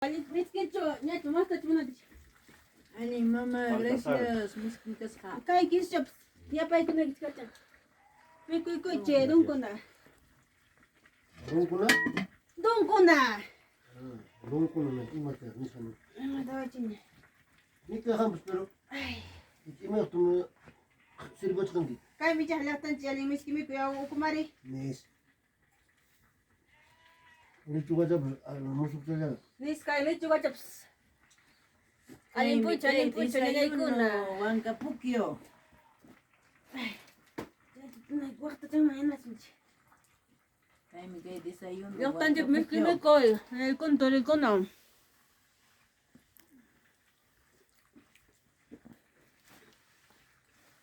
Miskichu, ñachu mastachu munanchik. Allin mama, gracias, miskin kasqa. Kay kischapas yapaykunaykichik kachan. Mikuykuychik, dunkuna. Runkuna? Dunkuna. Runkuna imata nisani. Imata wachini. Mikuy hampas pero. Ay. Imayuqta sirvachkanki? Kay michaq llaqtanchik allin miski mikuy ukumari. Nis. Lechugachapas musuqchallana. Nis kay lechugachapas. Allin puncha, allin puncha ñañaykuna. Huancapukio. Ay. Waqta chayman yanasunchik. Kaymi kay desayuno. Llaqtanchik miski mikuy, ñañaykuna turiykuna.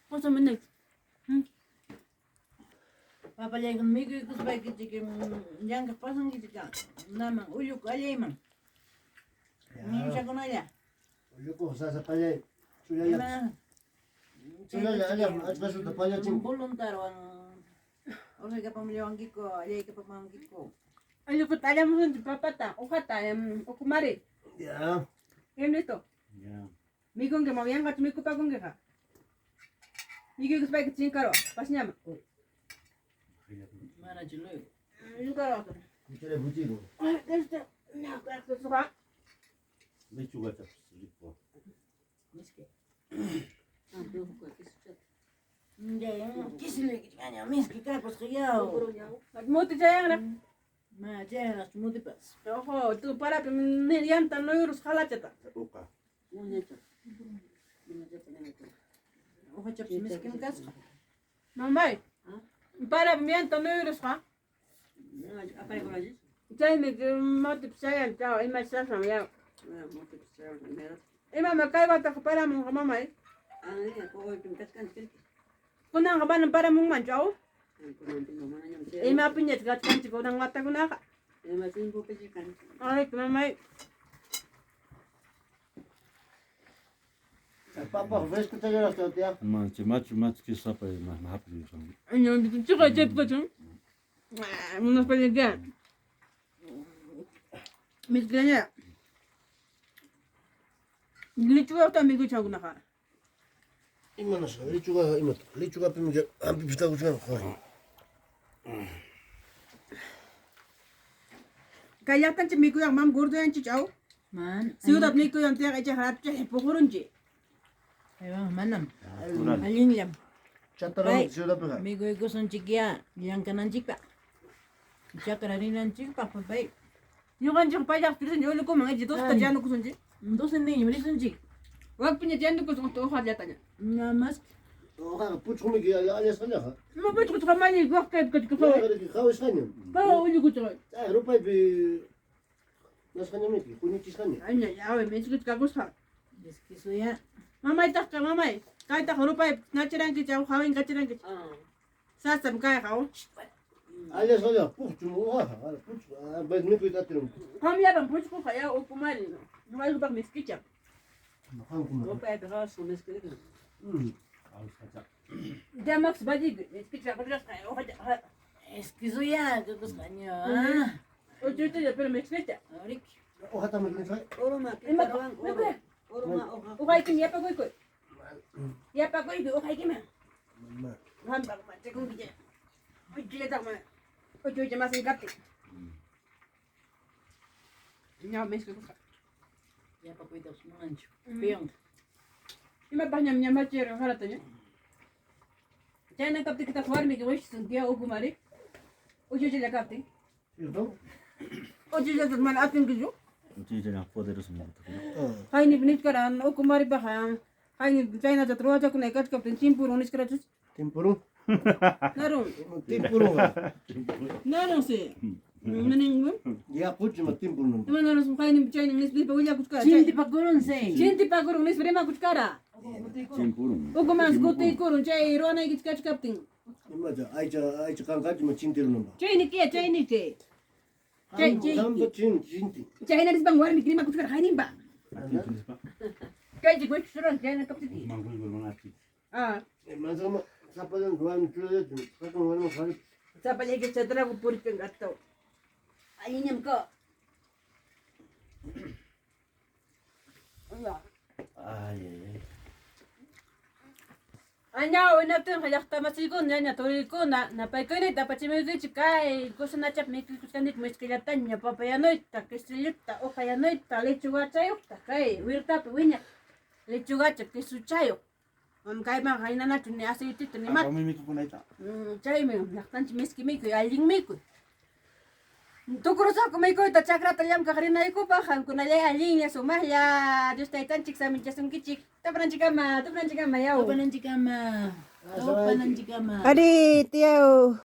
Qosa minik. Papallaykuna mikuykuspaykichik llankaq pasankichik naman ulluku allayman. Ñuñuchakunalla. Ulluku sasa pallay chullallapas. Chullalla allaqmi achka suta pallachin. Voluntarwan uraykapamullawankiku allaykapamuwankiku. Ullukuta allamusunchik papata, uqata, ukumari. Ya. Ernesto. Ya. Mikunki mama yanqachu mikupakunkiqa. Mikuykuspayki chinkaruwaq pasñama. Manachu luego. Chinkaruwaq. Kuchara buchigo. Ay, este, no, kaqta Lechugachapas rico. Miski. Kislikichkaña miski kakusqa yaw. Muti chayanra. Ma chayanraqchu mutipas. Ojo, tu parapi yanta nuyurus halachata. Uqa. Uqachapas miskim kasqa. Mamay. Parapi yanta nuyurusqa. Chaymi mutipas chayan chaw ima sasam yaw. Imama kay wataqa paramunqa mamay. Kunanqa manam paramunmanchu aw. Imapiñach kachkanchik kunan watakunaqa. Ay, mamay. Papa fresco challaraqta tía. Machi machu machu kisapa ma hapin. Chiqa chaypi Munaspallanka. Miskillaña. Lechuga mikuchankunaqa. Imanasqa lechuga imata. Lechugapimi hampi pishtakuchkan. Kay llaqtanchik mikuyan mam gordoyanchik aw. Man. Ciudad mikuyan tiyaqa ichaqa ratucha puqurunchik. Aywan manam. Natural. Allinllam. Chatarama ciudadpiqa. Mikuykusunchikya llamkananchikpaq. Chakra rinanchikpaq papay. Ñuqanchik pallaqpi risunchik ullukuman icha dosta Ay. chanukusunchik. Doce niño risunchik. Wakpiña chanukusun uqallataña. Nada más. Uqaqa puchqumiki allasqallaqa. Ma puchquchqa mani waq kaypi kachka Qawisqañam. Qawa ullukuchqa. Chay rupaypi nasqañamiki, huñuchisqaña. Aña yawi michkuchkakusqa. Miskisuya. Mamaytaqqa mamay. Kaytaqa rupaypi nachirankichik aw hawin kachirankichik. Sasam kayqa aw. Allasqallaqa puchqum uqaqa. Puchqu, mikuyta atirum. Qamllapan puchquqa yaw ukumari. Ñuqaykupaq miskicha. Qankuna. Llamax valliku miskicha kakusqa uqacha. Eskisuya kakusqaña. Uchutilla pero miskicha. Ariki. Uqata mikunchik. Ima mikuy. Uqaykim yapakuykuy. Yapakuykuy uqaykiman. Mamá. Qampaq machakunkichik. Uchullataq ma uchucha masin kaptin. Ña miskikusqa. Yapakuytapas munanchu. Piyon. Imapaqñam ñamachero harataña. Chayna kaptikitaq warmiki wishsun tiya ukumari. Uchuchilla kaptin. ¿Cierto? Uchuchallataq mana atinkichu. Uchilla poderoso mutu. Hayni nichkara ukumaripaq hayni chaynata ruwachakunay kachkaptin chimpurun nichkarachus. Timpurun. Narun. Timpurun. Narun si. Manin Ya puchma timpurun. Ima narun hayni chayna nispa willakuchkara. Chintipakurunse. Chintipakurun nispa rimakuchkara. Chimpurun. Ukuman kutiykurun chay ruwanaykichik kachkaptin. Imata aycha aycha qanqachma chintirunamba. Chayni kiya chayni chay. Chay chay. Qampa chin chinti. Chayna nispan warmiki rimakuchkara hayninpa. Kaychik wichsuran chayna kaptiki. Ah, Manzama sapallan ruwan chullachun. Qaqan warma qari. sapallayki chatraku purichkan gato. Alliñam ka. Ay, ay, ay. Añaw, hinaptinqa llaqtamasiykuna, ñaña turiykuna, napaykunayta apachimuykichik kay kusanachap mikuykusqanchik miskillataña, papa yanuyta, quesillota, uqa yanuyta, lechugachayuqta, kay wirtapi wiñaq lechugacha, quesuchayuq. Kaymanqa haynanachu ni aceitito ni mata. Apamuy mikukunayta. Chaymi llaqtanchik miski mikuy, allin mikuy. Tukurusaqku mikuyta chakrata llamkaq rinaykupaq, qamkunallay allinlla, sumaqlla, Dios taytanchik saminchasunkichik. Tupananchikkama, tupananchikkama, yaw. Tupananchikkama. Tupananchikkama. Ari, tío.